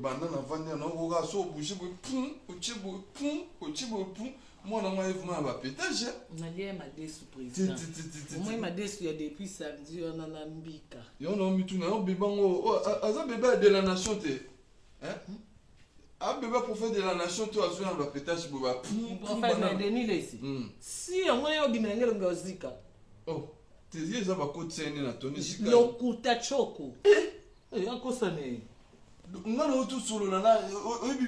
Banda navandi na okoka so obouge boye, pum, otie boye, pum, otie boye, pum. Mwana ngo aye vraiment ya bapétage. Nalia madesu, président. Omoi madesu ya depuis samedi wana na mbika. Yo na mituna yo, bébé ngo aza bébé de la nation te? Abébé prophète de la nation to azwi na bapétage boye, bapum. Prophète na Denis Lesi, si yango ye obimela nge elongi ozika. Oh, te, ye eza bakotisa ye nde na toni sika. Lokuta, choko akosana ye. Nga na oyo tosolola na oyebi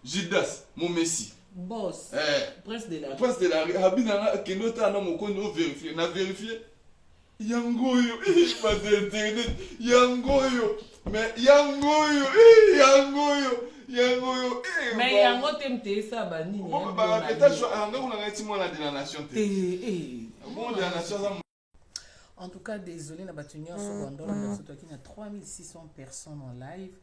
Gildas Momesi. Boss. Prince de la Prince de la rue abi nanga akende otala na mokonzi, ovérifie na vérifie yango oyo bato internet, yango oyo, mais yango oyo, yango oyo, yango oyo. Mais yango te, mte esala banini. Bapétage anga kuna ngai ti mwana de la nation te. Bon, de la nation aza. En tout cas, désolé na bato nyonso bandolo biso. Toaki na 3600 personnes en live.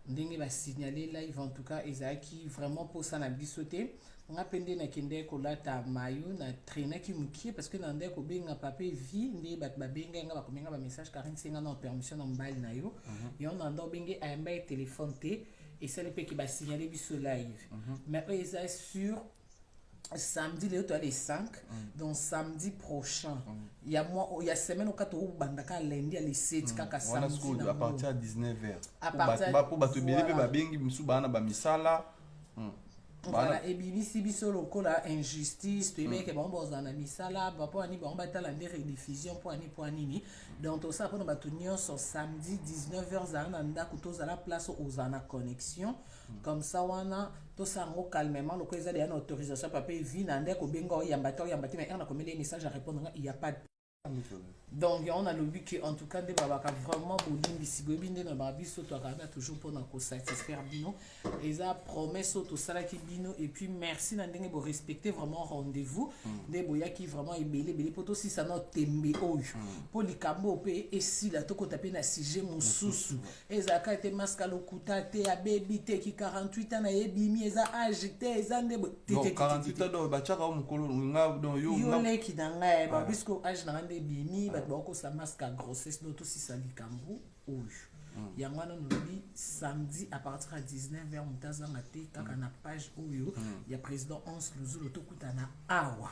Ndenge basignale live, en tout cas ezalaki vraiment mposa na biso te. Nga mpe nde nakendeki kolata mayo, na traînaki mokie parce que na ndeki kobenga papa Evi. Nde bato babengai nga, bakomenga bamessage: "Karine, senga na permission na mobali na yo." Yango na nda obenge, ayamba ye telefone te. Esali mpe ke basignale biso live. Mais oyo eza sur samedi, lelo toya le 5, donc samedi prochain ya mois, ya semaine okati, obandaka lundi ya le 7, kaka samedi à partir ya 19 h, po bato ebele mpe babengi misu baa na bamisala. Voilà, ebimisi biso lokola injustice. Toyebeke bango bozala na misala, bapo ani bango batala nde rediffusion mpo ani mpo anini. Donc tosala mpona bato nyonso, samedi 19 h, zala na ndako, tozala place ozala na connexion comme ça wana, tosala yango calmement. Lokola eza deya na autorisation papa Evi, na nde kobenga, oyamba te, oyamba te, mais ere nakomeli ye message, arépondre nga, il y a pas de. Donc yango nalobi ke en tout cas nde babaka vraiment bolimbisi. Boyebi nde nalobaka, biso toakaka toujours mpona kosatisfaire bino. Eza promesse oyo tosalaki bino. Et puis merci na ndenge borespecte vraiment rendez-vous, nde boyaki vraiment ebele ebele mpo tosisa na tembe oyo, mpo likambo oyo mpe esila, tokota mpe na sujet mosusu. Ezalaka ete masque lokuta te, abebi te ki 48 ans nayebimi, eza age te, eza nde 48 ans, donc batiaka yo mokolo nga, donc yo yo leki na ngai babisko, age na ngai nde ebimi. Bato bakokosa masque ya grossesse. Donc tosisa likambo oyo. Yango wana nolobi samedi à partir ya 19 h, moto azanga te, kaka na page oyo ya président Hans Luzolo. Tokutana awa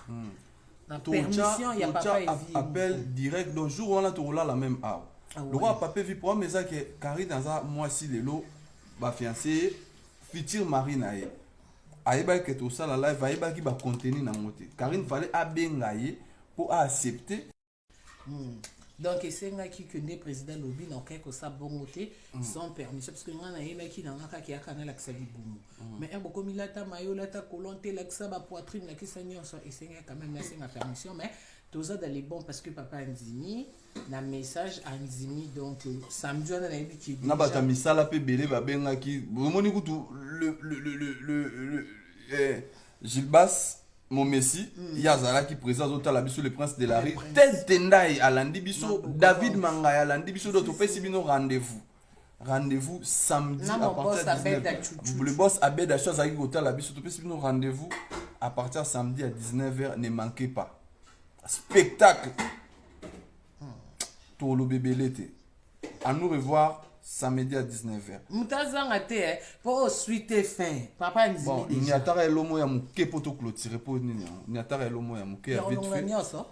na permission ya papa Evi. Appel direct, donc jour wana tokolala même awa. Lokola papa Evi, problème eza ke Karine aza mwasi lelo, bafiancé ye, futur mari na ye ayebaki ke tosala live, ayebaki bacontenu nango te. Karine fallait abenga ye mpo aaccepte. Donc esengaki ke nde président lobi naokaki kosala bongo te sans permission, parce que ngai nayebaki na nga kaka yaka nalakisa libumu. Mais ere bokomi lata mayo, lata colon te, lakisa bapoitrine, lakisa nyonso, esengaki quand même nasenga permission. Mais toza dans les bons parce que papa andimi na message, andimi. Donc samedi wana nayebi ke na bato ya misala mpe ebele babengaki. Omoni kutu le Gilbas Momesi, ye azalaki présent, azotala biso. Le prince de la rue Tete Ndai alandi biso, David Mangai alandi biso. Donc topesi bino rendez-vous samedi à partir de 19. Le boss Abed Acho azalaki kotala biso. Topesi bino rendez-vous à partir samedi à 19h, ne manquez pas spectacle. Toloba ebele te. À nous revoir samedi à 19h. Moto azanga te mpo osuite fin papa. Bon, niataka elomo ya moke mpo toclôture. Mpo nini yango niataka elomo ya moke ya vite fait? Nyonso.